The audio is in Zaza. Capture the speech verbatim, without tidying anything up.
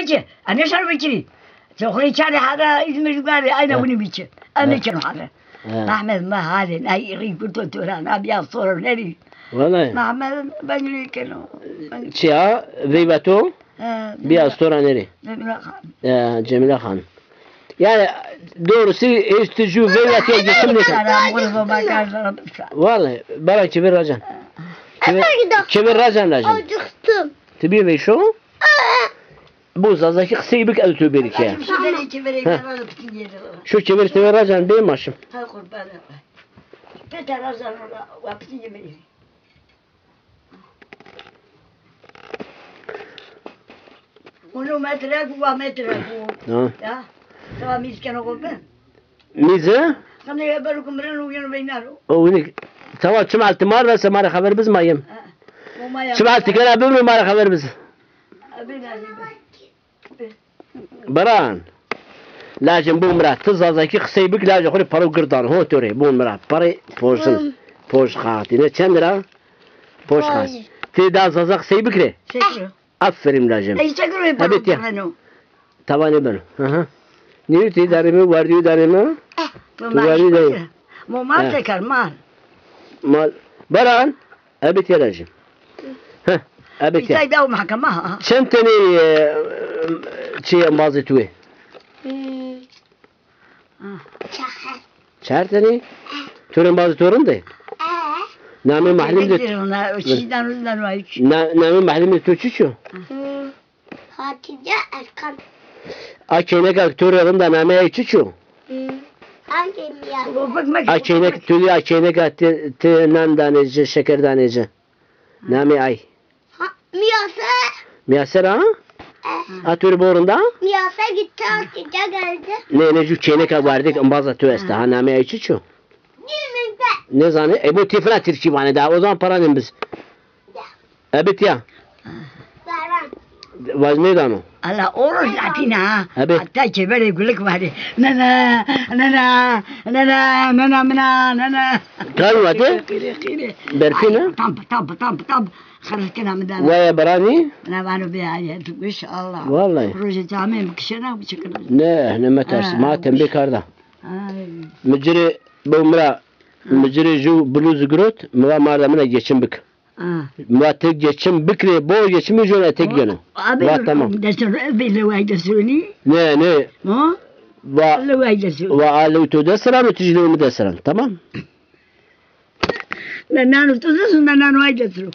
Ki, a ne şar vekirî. Soxrê çarê hara, İzmir gari, ayna winî biçi. A ne keno hara. Mehmet, ma halê, na rî gurto toran, a bîya soro nerî. Wellay. Mehmet, bengilî keno. Çiya, veyva to? Bîya stora nerî. Cemîla Xan. E, Cemîla Xan. Yani, doğrusu, hiç tu jû veyva tiya geçim nêkeno. Wellay, bara çevir racan. Çevir, çevir racan racan. Acıktım. Ti bî veyşo? Bu Zazakî qisey bik, ez tu berî ke. Şu çevir tever racan bê maşim. Ha, qurban. Pete racan ora, wa pitinge mi. Unu metre ku, wa metre ku. Ha. Ya. Tamam, mîz keno qurban. Mîze? Xanê ya beru kumren u yeno beynaro. O winî. Tamam, çim altimar ve se ma ra xeber biz ma yem. Çim altikena bimri ma ra xeber biz. Abi lazim. Baran. Lajin bu mira, ti Zazakî qisey bik, lajê xo rê paro girdan. Ho to rê, bu mira, parê pojin. Poj xatî. Ne çend lira? Poj xatî. Ti da Zaza qisey bikre. Aferin lajin. Ey, çekiro. Tabanê beno. Hı hı. Nîyo ti danê mi, wardîyo danê mi? Tu wardî danê. Mo mal tekar, mal. Mal. Baran. Ebê tîya ra jî. Heh, ebê tîya. Îsay daw mehkema ha. Çend tenê, e, çi embazê tu ê? Hmm. Çar. Çar tenê? Tu rê embazê to rind ê? E. Namê mahlimî de. Na-, namê mahlimî de to çiç o? Hmm. Hatice Erkan. A keyneka to rê rind a, namê ey çiç o? Hmm. Hangi Miyase? A keynek, tu a keyneka ti, ti nan danê ci, şeker danê ci. Namê ay. Ha, Miyase. Miyaser a? E. A tu rê bo rind a? Miyase gitti, Hatice geldi. Ne, ne, ju keyneka wardik, embaza tu esta. Ha, namê ay çiç o? Bilmem. Nêzanê. E, bu tîfra tirkî vanê da. O zaman para nêm biz. Ebê tîya. Vaj nêdano. Ala o roj latîna ha. Ebê. Hatta çeverê gulik varê. Nana, nana, nana, nana, mina, nana. Kal vate? Qîrê, qîrê. Berfî ne? Tam, tam, tam, tam. Xerikina mi dana. Waya baranî? Na vano bê aye, tu inşallah. Wallay. Rojê camê mi kişena, mi çikina. Ne, ne meters. Ma tembê karda. Ay. Mi ci rê bo mira, mi ci rê ju bluz girot, mi va marda mina geçim bik. Ha. Va ti geçim bikirê, bo geçimî jona tek geno. Abi, va tamam. Destun, e, leway destuni. Ne, ne. Ha? Va, leway destun. Va a lew to dest ra mi, tu jî lew mi dest ra. Tamam. Ne nano to destun, ne nano ay destun.